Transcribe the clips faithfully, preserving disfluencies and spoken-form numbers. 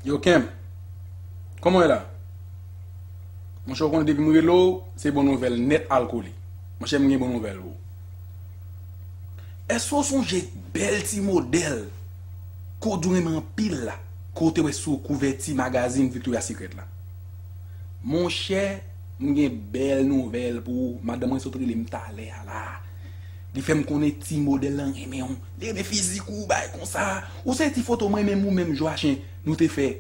Yo, Ken, kòman w ye la? Monchè, w konnen depi m rele w, se bon nouvèl nèt al kole. Monchè, m gen bon nouvèl pou w. Èske w sonje bèl ti modèl ke w di w renmen anpil la, ke w te wè sou kouvèti magazin Victoria's Secret la? Monchè, m gen bèl nouvèl pou ou. Madanm mwen sot rele m talè a la. Li fè m konnen ti modèl lan renmen w. Li renmen fizik ou, bagay konsa. Ou se ti foto mwen menm ou menm Joachin nou te fè.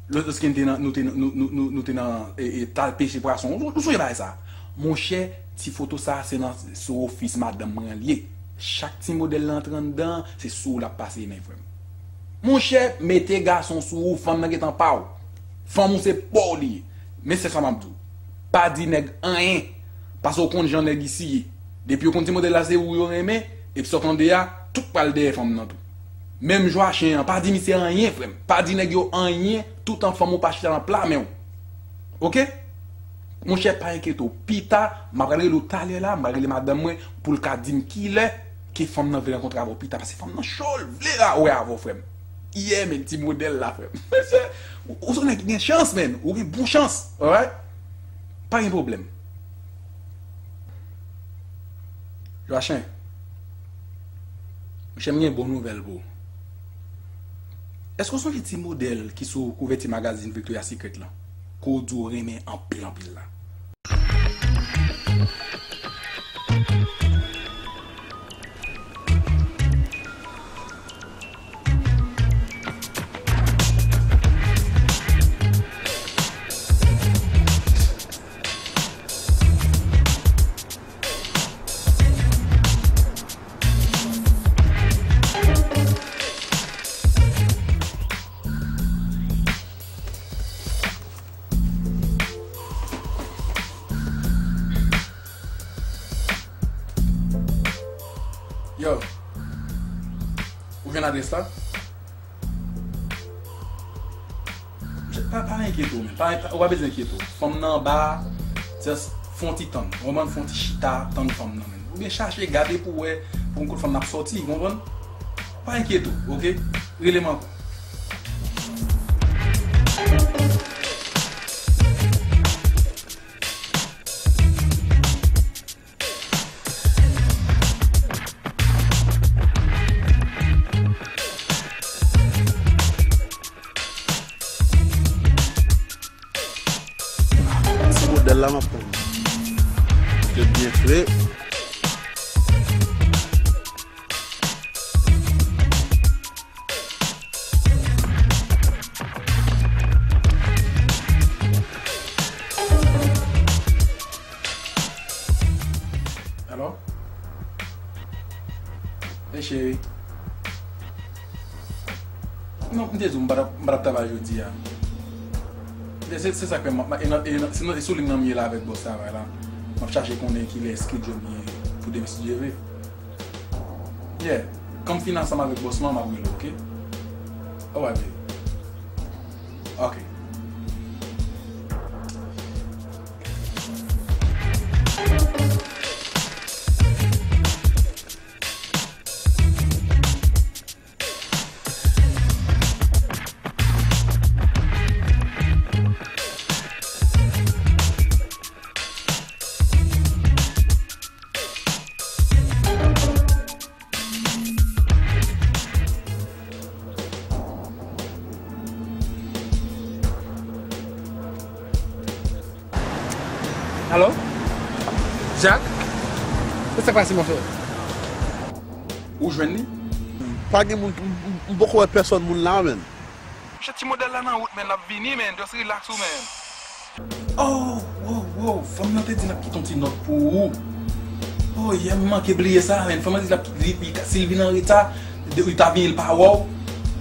Lòske nou te nan, nou te nan, nou, nou, nou, nou te nan, e, e, tal peche pwason. Ou, ou sonje bagay sa? Monchè, ti foto sa, se nan, sou ofis madanm mwen an li ye. Chak ti modèl l antre anndan, se sou ou l ap pase men, frè m. Monchè, mete gason sou ou, fanm nan gentan pa w. Fanm ou se pa w li ye. Men sèl sa m ap di w. Pa di nèg anyen. Paske w konn jan nèg isi ye. Depi yo konn ti modèl la se ou yo renmen, epi sa w tande a, tout pral dèyè fanm nan tou. Menm Joachin an, pa di misye anyen, frè m. Pa di nèg yo anyen, toutan fanm ou pa chita nan pla men w. Oke? Monchè, pa enkyete w. Pita, m ap rele w talè la, m ap rele madanm mwen pou l ka di m kilè ke fanm nan vle rankontre avè w pita, paske fanm nan cho, l vle ra-, wè avè w, frè m. Yeah, men ti modèl la, frè m. Mesye, ou, ou se yon nèg ki gen chans, men. Ou gen bon chans, alright? Pa gen pwoblèm. Joachin, monchè, m gen bon nouvèl pou ou. Èske w sonje ti modèl ki sou kouvèti magazin Victoria's Secret lan? Ke w di w renmen anpil, anpil la. Yo, ou jwenn adrès la? Monchè, pa, pa enkyete w, men. Pa, pa, ou pa bezwen enkyete w. Fanm nan anba a, just fè yon ti tann. Ou konprann? Fè yon ti chita, tann fanm nan, men. Oubyen chache, gade pou w wè, pou w konn kote fanm nan ap sòti, ou konprann? Pa enkyete w, oke? Rele m ankò. Se modèl la m ap pran. Tèt byen fre. Alo? Hey, cheri. Non, m te di w m pa t ap, m pa t ap travay jodi a. Se, se, se sa k fè m, m, e nan, e nan, se nan, e sou liy nan m ye la avèk bòs travay la. M ap chache konnen kilè schedule m ye pou demen, si Dye vle. Yeah. Kan m fin ansanm avèk bòs lan, m ap rele w, oke? Alright, baby. Oke. Alo? Jak? Sa k pase, monchè? Ou jwenn li? Pa gen moun, m, m, m poko wè pèsòn moun la, menm. Monchè, ti modèl la nan wout, men, l ap vini, men. Just relax ou, men. Oh, wow, wow. Fanm nan te di l ap kite yon ti nòt pou ou. Oh, yeah, m manke bliye sa, men. Fanm nan di l ap, li, li, si l vin an reta, de, li ta vini, l pa wè w.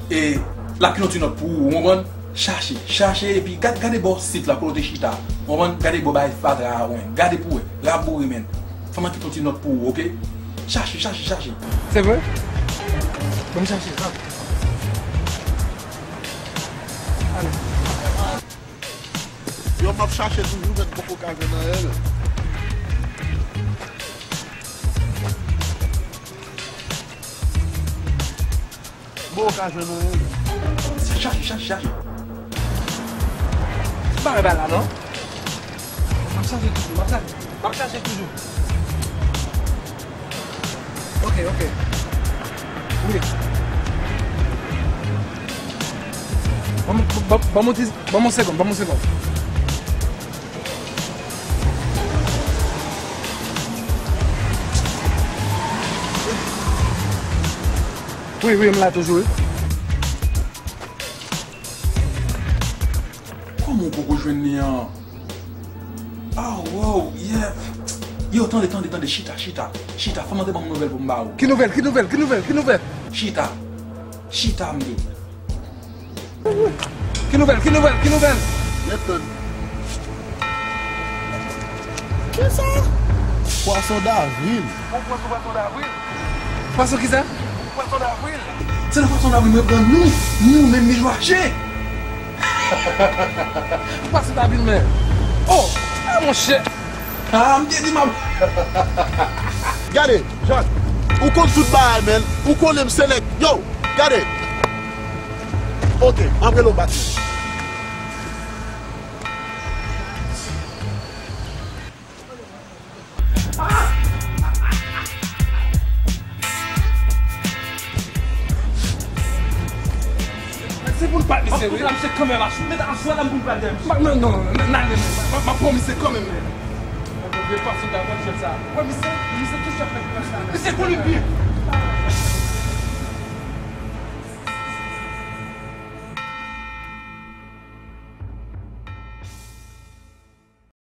E l ap kite yon ti nòt pou ou, ou konprann? Chache, chache, epi gad, gade bò sit la, kote w te chita. Ou konprann? Gade bò bay fatra a, ou menm. Gade pou w wè. Raboure, men. Fanm nan kite yon ti nòt pou ou, oke? Chache, chache, chache. Se vre? Ban m chache, sa. Yo, m ap chache toujou, men m poko ka jwenn anyen, men. M poko ka jwenn anyen, men. Chache, chache, chache. M pa wè bagay la non. M ap chache toujou, m ap chache, m ap chache toujou. Ok, ok. Wi. Ban m, ban, ban m yon ti, ban m yon segonn, ban m yon segonn. Wi, wi, m la toujou, wi. Kòman w poko jwenn li an? Ah, wow, yeah. Yo, tande, tande, tande, chita, chita, chita, fò m antre ban m nouvèl pou m ba ou. Ki nouvèl, ki nouvèl, ki nouvèl, ki nouvèl? Chita, chita, m di w. Ki nouvèl, ki nouvèl, ki nouvèl? Nèt tann. Kisa? Pwason davril. Ou pran sou pwason davril? Pwason kisa? Pwason davril. Se nan pwason davril mwen pran nou, nou menm mi jwache. Pwason davril men. Oh, ah monchè. Ah, m te di m ap. Gade, Jan, ou konn tout bagay, men ou konnen m se nèg. Yo, gade. Ok, m ap rele w back, men. Se pou l bat misye, wi. Misye kanmenm ap sou, met ap sou, pou l bat dèyè misye. Non, non, non, non, non, non, non, m ap pran misye kanmenm, men. Mwen, Bondye, pase w ta konn jwèt sa. Wè, misye, misye tou chèf nèg plas la. Misye konn li byen.